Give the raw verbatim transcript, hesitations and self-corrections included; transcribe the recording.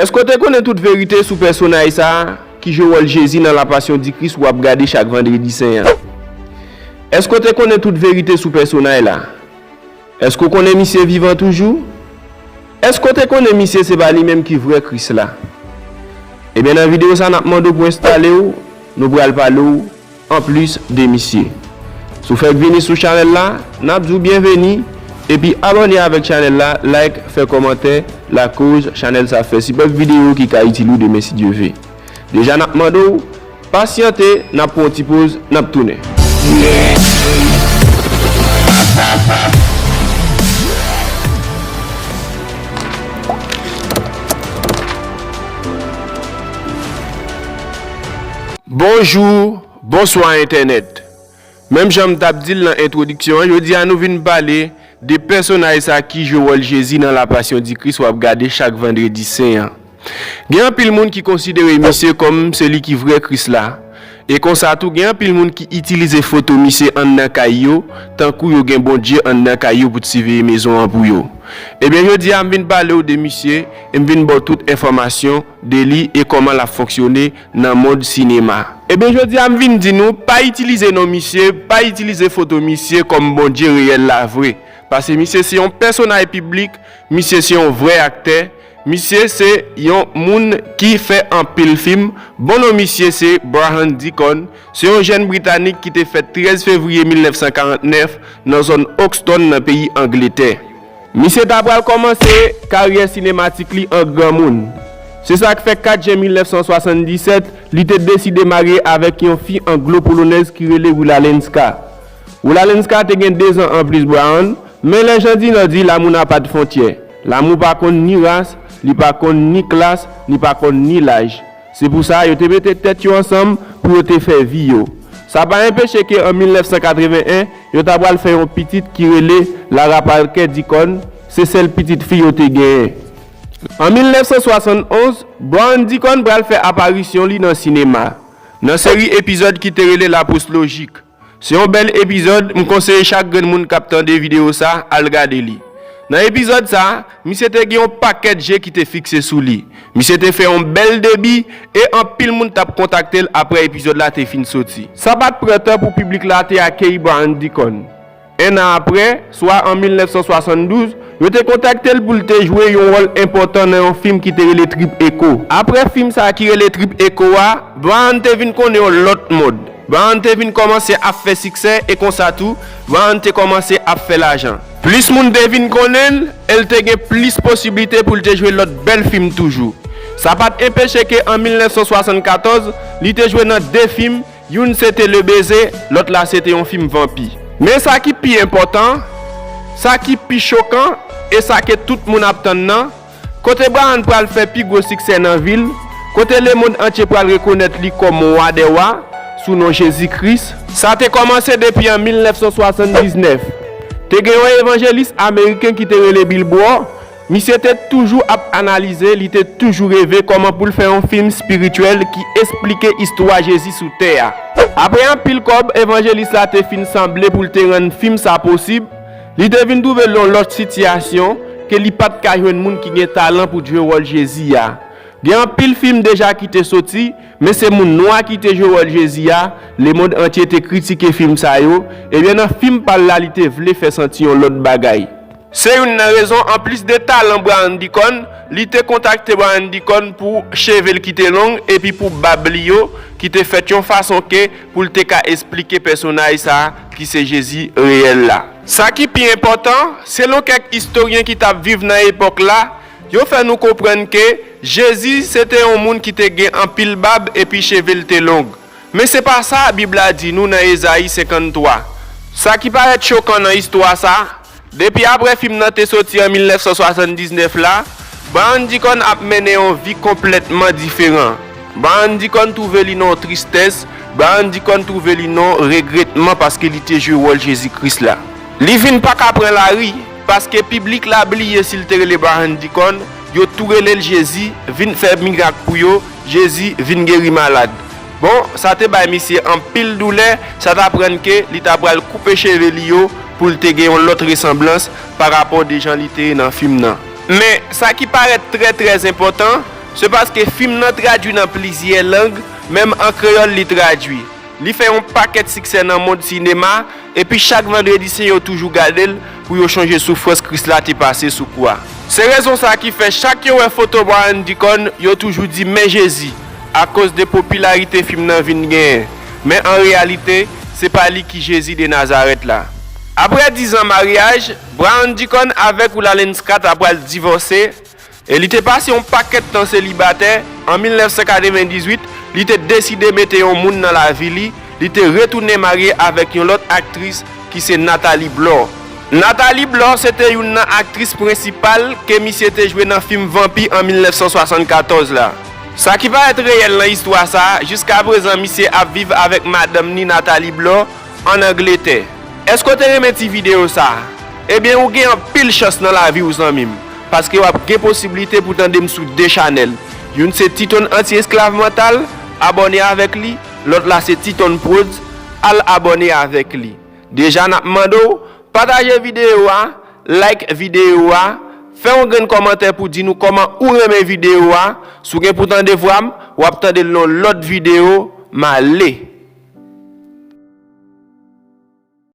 Èske w te konnen tout verite sou pèsonaj sa a ki jwe wòl Jezi nan La Passion du Christ w ap gade chak Vandredi Sen an? Èske w te konnen tout verite sou pèsonaj la? Èske w konnen misye vivan toujou? Èske w te konnen misye se pa li menm ki vrè Kris la? Ebyen, nan videyo sa, n ap mande w pou enstale w, nou pral pale w anplis de misye. Si w fèk vini sou chanèl la, n ap di w byenveni, epi abòne avèk chanèl la, like, fè kòmantè, lakoz chanèl sa fè sipòt videyo ki ka itil ou demen si Dye ve. Deja n ap mande w pasyante, n ap pran yon ti poz, n ap tounen. Bonjou, bonswa entènèt. Menm jan m t ap di l nan entwodiksyon an, jodi a nou vin pale de pèsonaj sa ki jwe wòl Jezi nan La Passion du Christ w ap gade chak Vandredi Sen an. Gen anpil moun ki konsidere misye kòm se li ki vrè Kris la. E konsa tou, gen anpil moun ki itilize foto misye anndan kay yo, tankou yo gen Bondye anndan kay yo pou t siveye mezon an pou yo. Ebyen, jodi a, m vin pale w de misye, e m vin ba w tout enfòmasyon de li e kòman l ap fonksyone nan mond sinema. Ebyen, jodi a, m vin di nou, pa itilize non misye, pa itilize foto misye kòm Bondye reyèl la vre. Paske misye se yon pèsonaj piblik, misye se yon vrè aktè, misye se yon moun ki fè anpil fim. Bon non misye se Bryan Deacon, se yon jèn Britanik ki te fèt trèz fevriye mil nèf san karant nèf nan zòn Hoxton nan peyi Angletè. Misye ta pral kòmanse karyè sinematik li an granmoun. Se sa k fè kat jen mil nèf san swasanndisèt, li te deside marye avèk yon fi anglo-polonèz ki rele Willa Lenska. Willa Lenska te gen dezan anplis Bryan, men lè Jan Dinò di, lanmou na pa de fwontyè. Lanmou pa konn ni ras, li pa konn ni klas, li pa konn ni laj. Se pou sa, yo te mete tèt yo ansanm pou yo te fè vi yo. Sa pa enpeche ke an mil nèf san katreven en, yo ta pral fè yon pitit ki rele Lara Parker Deacon, se sèl pitit fi yo te genyen. An mil nèf san swasann onz, Bryan Deacon pral fè aparisyon li nan sinema, nan seri epizòd ki te rele La Pousse Logique. Se yon bèl epizòd, m konseye chak grenn moun k ap tande videyo sa al gade li. Nan epizòd sa, misye te gen yon pakèt je ki te fikse sou li. Misye te fè yon bèl debi e anpil moun t ap kontakte l apre epizòd la te fin soti. Sa pa t pran tan pou piblik la te akeyi Bryan Deacon. En an apre, swa an mil nèf san swasanndouz, yo te kontakte l pou l te jwe yon wòl enpòtan nan yon fim ki te rele Trip Echo. Apre fim sa ki rele Trip Echo a, Bryan te vin konnen yon lòt mond. Bryan te vin kòmanse ap fè siksè e konsa tou, Bryan te kòmanse ap fè lajan. Plis moun te vin konnen l, e l te gen plis posiblite pou l te jwe lòt bèl fim toujou. Sa pa t enpeche ke an mil nèf san swasannkatòz, li te jwe nan de fim, youn se te Le Baiser, lòt la se te yon fim vanpi. Men sa ki pi enpòtan, sa ki pi chokan, e sa ke tout moun ap tann nan, kote Bryan pral fè pi gwo siksè nan vi l, kote lemonn antye pral rekonèt li kòm wa dè wa, sou non Jezi Kris. Sa te kòmanse depi an mil nèf san swasanndiznèf. Te gen yon evanjelis ameriken ki te rele Bill Brohr. Misye te toujou ap analize, li te toujou reve kòman pou l fè yon fim espirityèl ki esplike istwa Jezi sou tè a. Apre anpil kòb evanjelis la te fin sanble pou l te rann fim sa posib, li te vin twouve l yon lòt sitiyasyon ke li pa t ka jwenn moun ki gen talan pou jwe wòl Jezi a. Gen anpil fim deja ki te soti, men se moun nwa ki te jwe wòl Jezi a, lemonn antye te kritike fim sa yo, ebyen nan fim pa l la li te vle fè santi yon lòt bagay. Se youn nan rezon, anplis de talan Bryan Deacon, li te kontakte Bryan Deacon pou cheve l ki te long epi pou bab li yo ki te fèt yon fason ke pou l te ka esplike pèsonaj sa a ki se Jezi reyèl la. Sa ki pi enpòtan, selon kèk istoryen ki t ap viv nan epòk la, yo fè nou konprann ke Jezi se te yon moun ki te gen anpil bab epi cheve l te long. Men se pa sa Bib la di nou nan Ezayi senkanntwa. Sa ki parèt chokan nan istwa sa, depi apre fim nan te soti an mil nèf san swasanndiznèf la, Bryan Deacon ap mennen yon vi konplètman diferan. Bryan Deacon twouve li nan yon tristès, Bryan Deacon twouve li nan yon regretman paske li te jwe wòl Jezi Kris la. Li vin pa ka pran lari, paske piblik la bliye si l te rele Bryan Deacon, yo tou rele l Jezi, vin fè mirak pou yo, Jezi vin geri malad. Bon, sa te bay misye anpil doulè, sa t aprann ke li ta pral koupe cheve li yo pou l te gen yon lòt resanblans pa rapò de jan li te ye nan fim nan. Men, sa ki parèt trè, trè enpòtan, Se paske fim nan tradui nan plizyè lang, menm an kreyòl li tradui. Li fè yon pakèt siksè nan mond sinema, epi chak vandredi sen yo toujou gade l pou yo chonje soufrans Kris la te pase sou kwa. Se rezon sa ki fè chak yo wè foto Brian Deacon, yo toujou di men Jezi, akoz de popilarite fim nan vin genyen. Men an reyalite, se pa li ki Jezi de Nazarèt la. Apre diz an maryaj, Brian Deacon avèk Rula Lane Scott apral divòse, e li te pase yon pakèt tan selibatè. An mil nèf san katrevendizuit, li te deside mete yon moun nan lavi li, li te retounen marye avèk yon lòt aktris ki se Nathalie Blore. Nathalie Blore se te youn nan aktris prensipal ke misye te jwe nan fim vanpi an mil nèf san swasannkatòz la. Sa ki parèt reyèl nan istwa sa a, jiskaprezan misye ap viv avèk madanm ni Nathalie Blore ann Angletè. Èske w te renmen ti videyo sa a? Ebyen, ou gen anpil chans nan lavi w, zanmi m, paske w ap gen posiblite pou tande m sou de chanèl. Youn se Titon Anti-Esklav Mantal, abòne avèk li, lòt la se Titon Prodz, al abòne avèk li. Deja, n ap mande w pataje videyo a, like videyo a, fè yon grenn kòmantè pou di nou kòman ou renmen videyo a. Si w gen pou tande vwa m, w ap tande l nan yon lòt videyo. M ale.